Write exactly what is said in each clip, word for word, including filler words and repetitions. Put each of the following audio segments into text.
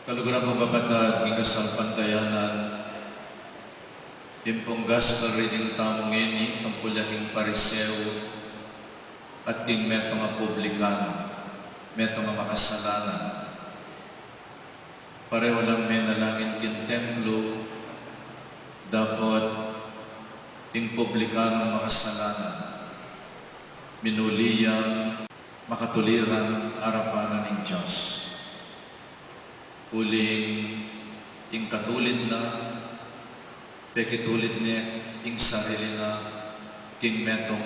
Kaluguran kung kapatad, king kasalpantayanan, ing pung gospel reading tamu ngeni, tungkul ya king Pariseo at king metung a publikano, metung a makasalanan. Pareho lang menalangin king templo, dapot ing publikanong makasalanan, minuli yang makatuliran arapan na ning Dios. Uling ing katulid na, pekitulid ne ing sarili na king metung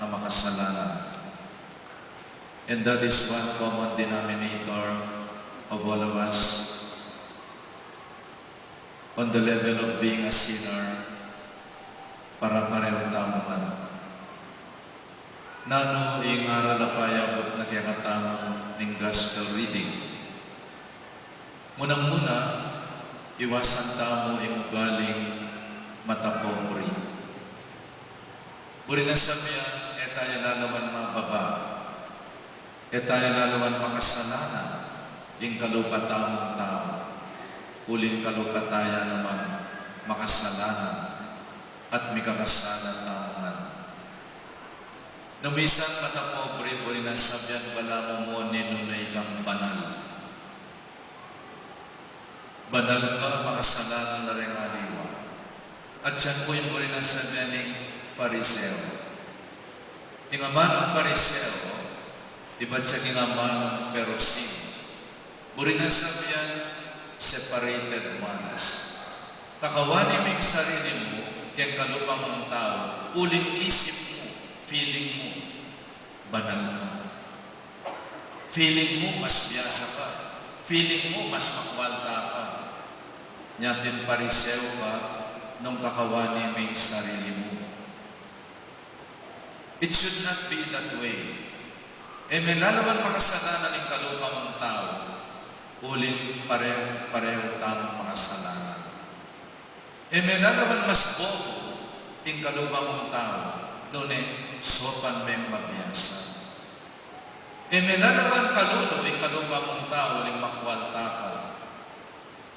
a makasalanan. And that is one common denominator of all of us on the level of being a sinner, para pareho tamu man. Nanu ing aral a payabut na kekatamu ning gospel reading? Munang-muna, iwasan tamu ing ugaling matapobre. Buri nang sabian, e taya lalawan mababa, e taya lalawan makasalanan ing kalupa tamung tau, uling kalupa taya naman makasalanan at mikakasala tamu ngan. Nung misan matapobre, buri nang sabian, balamu mu ninu na ikang banal. Banal ka, makasalanan la reng aliwa. At yan pu ing buri nang sabian ning Fariseo. Ing amanung Fariseo, ibat ya king amanung Perusi. Buri nang sabian, separated ones. Kakawani mu ing sarili mu keng kalupa mung tau, uling isip mu, feeling mu, banal ka. Feeling mu mas biasa ka. Feeling mu mas makwalta ka. Nya pin Pariseo ka nung kakawani mu ing sarili mu. It should not be that way. E me lalawan makasalanan ing kalupa mung tau, uling pare-, pareho tamung makasalanan. E me lalawan mas bobo ing kalupa mung tau, nune saupan meng mabiasa. E me lalawan kalulu ing kalupa mung tau, uling makwalta ka.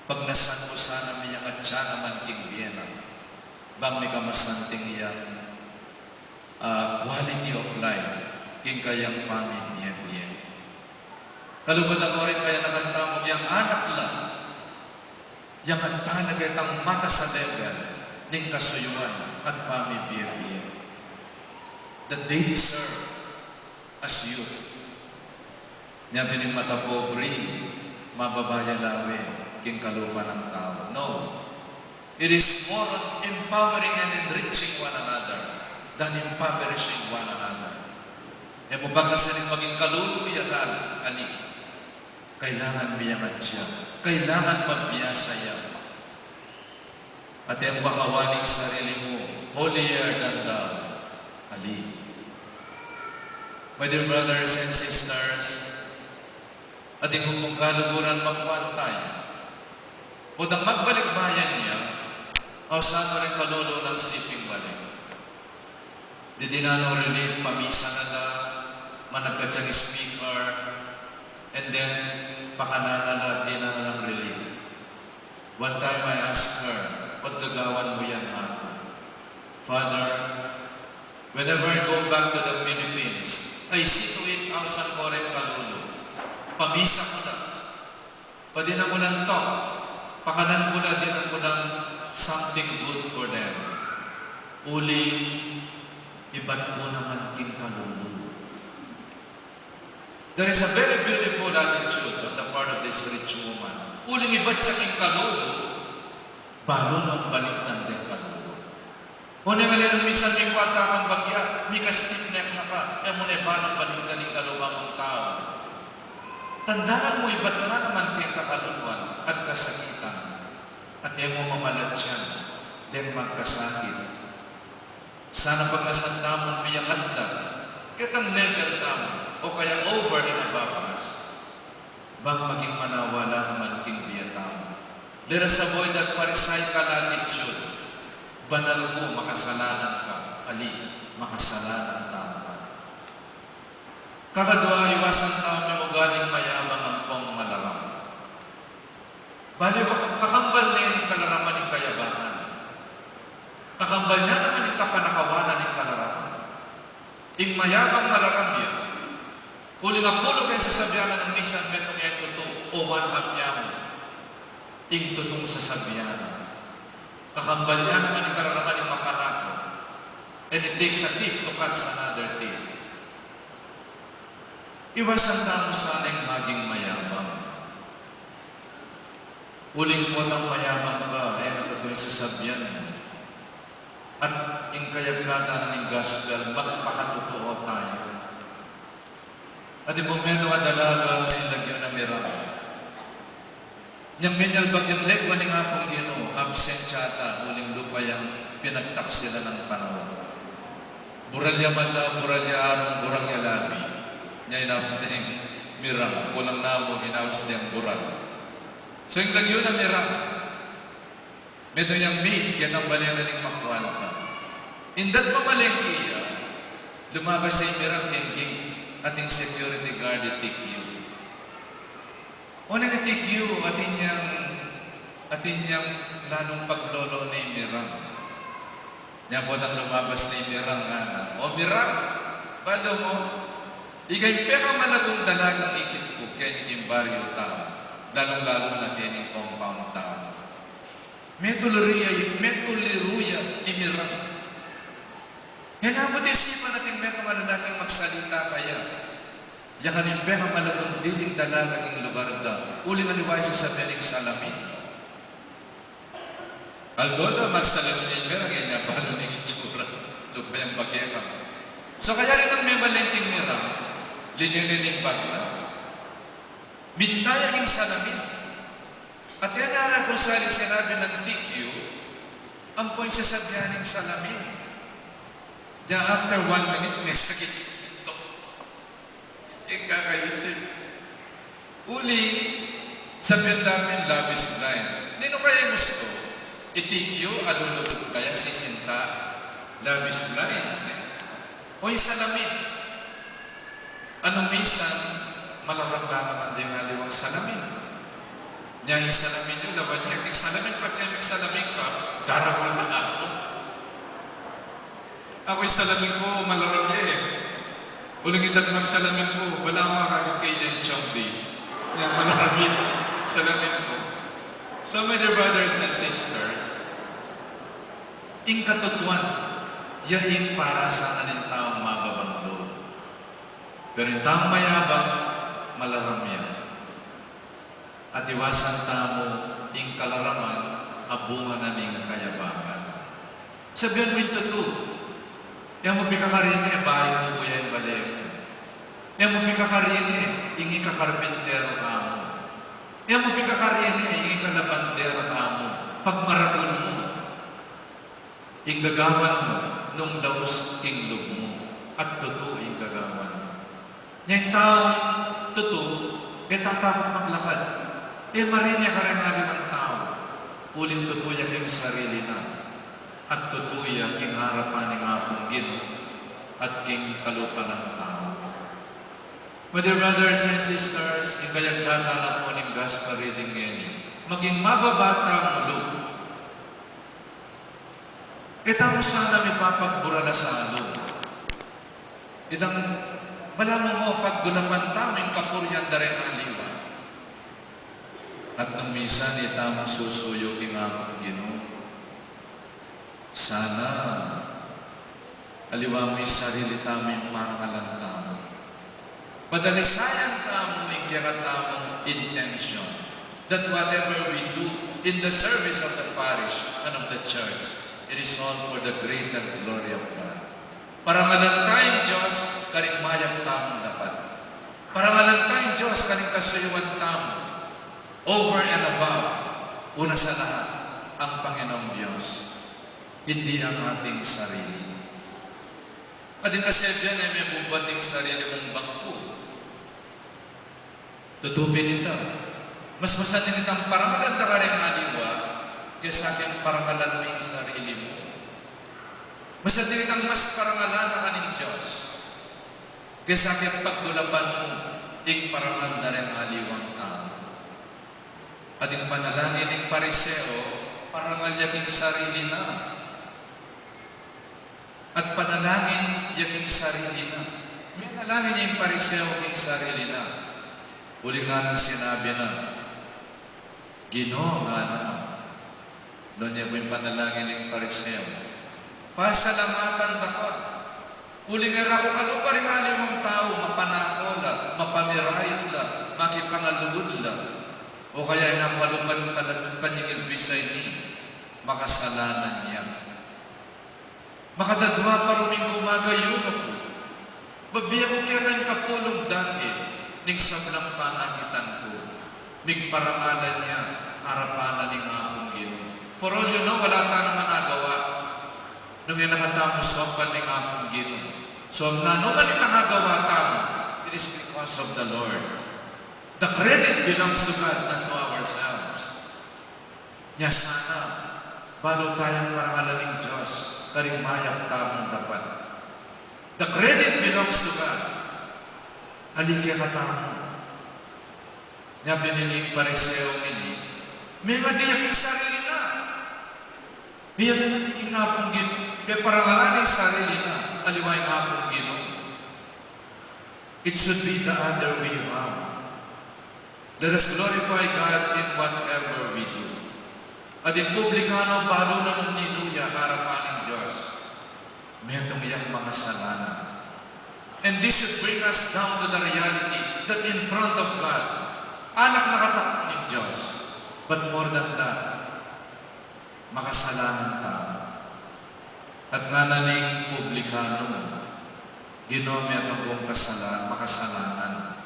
Pagnasan mu sana miyang atsa naman king bie na, bang mikamasanting yang, ah, quality of life king kayang pamibie-bie. Kalupa da ko rin kaya nakanta mu yang anak la, yang antala ketang matas a level ning kasuyuan at pamibie-bie that they deserve as youth. Nya pin ing matapobre, mababa ya la we king kalupa nang tau. No. It is more on empowering and enriching one another than impoverishing one another. E mu pagnasan ing maging kalulu ya, ali. Kailangan miyang atsa. Kailangan mabiasa ya. At e mu kakawaning sarili mu holier than thou. Ali. My dear brothers and sisters, atin ku pung kaluguran, makwalta ya. Potang magbalikbayan ya, ausan no ring kalulu nang siping balik. Didinan nong relief, pamisa na la, managkat yang speaker, and then pakanan na la, dinan na lang relief. One time I asked her, "Ba't gagawan mu yan, Mako?" "Father, whenever I go back to the Philippines, I see to it ausan ko reng kalulu. Pamisa ku la. Padinan ku lang to, pakanan ku la, dinan ku lang something good for them. Uling ibat ku naman king kalulu." There is a very beautiful attitude on the part of this rich woman. Uling ibat ya king kalulu, balu nong balikdan deng kalulu. O neng ali, nung misan mikualta kang bagya, mika-stiff neck na ka, e mu ne banang balikdan ing kalupa mung tau. Tandanan mu, ibat ka naman keng kakaluluan at kasakitan, at e mu mamalatyan deng magkasakit. Sana pagnasan tamung miyangat la ketang level tamu, o kaya over and above us. Bang maging manawa la naman king bie tamu. Let us avoid that Pharisaical attitude. Banal ku, makasalanan ka, ali, makasalanan tamu ka. Kakadwa, iwasan tamu ing ugaling mayabang ampong malaram. mayabang, malaram ya. Uling apulu keng sasabian na nung misan metung ya ing tutu o one half ya mu ing tutung sasabian. Kakambal ya naman ing kararaman ning mapanakut. And it takes a thief to catch another thief. Iwasan tamu sana ing maging mayabang. Uling potang mayabang ka, e na tutu ing sasabian mu. At ing kayagatan na ning gospel, magpakatutu tayu. At ing pung metung a dalaga, ing lagyu na miram. Inyang minyalbag yang legua ning Apung Ginu, absent ya ata, uling lupa yang pinagtaksilan nang panaun. Bural ya mata, bural ya arung, bural ya labi. Inya inaus deng miram, kulang na mu, inaus deng bural. So, ing lagyu na miram. Metung yang maid, ketang bale na ning makualta. Indat mamalengke ya, lumabas ya ing miram keng gate, at ing security guard, i-T Q. O neng i-T Q, atin yang, atin yang lalung paglolo ne ing miram. Inya potang lumabas ne ing miram, ngana, "O miram, balu mu, ika ing pekamalagung dalagang ikit ku keni king baryu tamu, lalung-lalu na keni king compound tamu." Metuliru ya, metuliru ya i miram. E na mu isipan atin metung a lalaking magsalita kaya. Ya keng pekamalagung diling dalaga king lugar da, uling aliwa ing sasabian ning salamin. Although da magsalamin ya ing miram, e na balu ing itsura. Lupa yang bakekang. So kaya rin nang memalengke ing miram, linye ne ing bag na. Minta ya king salamin. At e na ra kung sali sinabi nang T Q, ampo ing sasabian ning salamin. Diya after one minute, mesakit ya ing pinto. Ing kakaisip. Uling, sabian da ring love is blind. Ninu kaya ing gustu? I-T Q, alulugud kaya, sisinta? Love is blind, e? O ing salamin? Nung misan, malaram la naman deng aliwang salamin. Inya ing salamin yu, lawan ya, ing salamin, pati ing salamin ka, daragul na aku. Aku ing salamin ku, malaram ya e. Uling ing datang salamin ku, balamu kagad keng H M B. Inya malaram ya ing salamin ku. So, my dear brothers and sisters, ing katutuan, ya ing para sana ning taung mababang lub. Pero ing taung mayabang, malaram ya. At iwasan tamu ing kalaraman a bunga na ning kayabangan. Sabian mu ing tutu, e mu pikakarine, bayu mu, buya ing bale mu. E mu pikakarine, ing ika karpintero ka mu. E mu pikakarine, ing ika labandera ka mu. Pagmaragul mu. Ing gagawan mu, nung laus king lub mu, at tutu ing gagawan mu. Inya ing taung tutu, e tatakut maglakad, e marine kareng aliwang tau, uling tutu ya king sarili na, at tutu ya king arapan ning Apung Ginu, at king kalupa nang tau. My dear brothers and sisters, ing kayagatan na pu ning gospel reading ngeni, maging mababa tamung lub. E tamu sana mipapagbural a salub. Itang balamu mu pagdulapan tamu ing kapurian da ring aliwa. At nung misan e tamu susuyu king Apung Ginu, sana aliwa mu ing sarili tamu ing parangalan tamu. Padalisayan tamu ing kekatamung intention, that whatever we do in the service of the parish and of the church, it is all for the greater glory of God. Parangalan ta ing Dios karing mayap tamung dapat. Parangalan ta ing Dios karing kasuyuan tamu. Over and above, una sa lahat, ang Panginoong Diyos, hindi ang ating sarili. At ing kasebian e, mebubat ing sarili mung bangku. Tutu pin ita. Mas masanting itang parangalan da kareng aliwa kesa king parangalan mu ing sarili mu. Masanting itang mas parangalan na ka ning Dios kesa king pagdulapan mu ing parangal da reng aliwang tau. At ing panalangin ning Pariseo, parangal ya king sarili na. At panalangin ya king sarili na. Minalangin ya ing Pariseo king sarili na. Uling nanu ing sinabi na, Ginu, ngana, nung nya pu ing panalangin ning Pariseo, pasalamatan da ka. Uling e ra ku kalupa ring aliwang tau, mapanako la, mapamirait la, makipangalugud la, o kaya e na ku kalupa ring pala-, panyingilbisay ini, makasalanan ya. Makadadwa pa run ing gumagayu na ku. Bibie ku keka ing kapulung dake ning sablang panangitan ku. Migparangalan ya arapan na ning Apung Ginu. For all you know, wala ta naman agawa. Nung e na katamu somban ning Apung Ginu. So, nanu man ing agawa tamu, it is because of the Lord. The credit belongs to God, not to ourselves. Nya sana, balu tayang parangalan ning Dios karing mayap tamung dapat. The credit belongs to God. Ali kekatamu. Nya bini ning Pariseo ini, mengadi ya king sarili na. Iya king Apung Ginu, peparangalan ing sarili na, aliwa ing Apung Ginu. It should be the other way around. Let us glorify God in whatever we do. At ing publikano, balu na nung ninu ya arapan ning Dios, metung yang makasalanan. And this should bring us down to the reality that in front of God, anak na katamu ning Dios. But more than that, makasalanan tamu. At ngana ning publikano, Ginu, metung kung kasala-, makasalanan.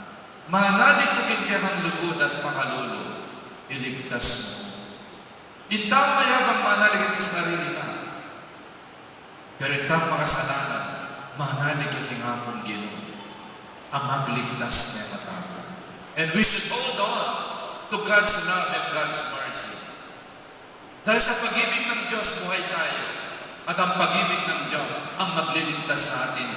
Manalig ku king kekang lugud at makalulu, iligtas mu. Ing tau mayabang manalig king sarili na. Pero ing tau makasalanan, manalig ya king Apung Ginu a magligtas kekatamu. And we should hold on to God's love and God's mercy. Dahil sa pag-ibig ng Diyos, buhay tayo. At ang pag-ibig ng Diyos ang magliligtas sa atin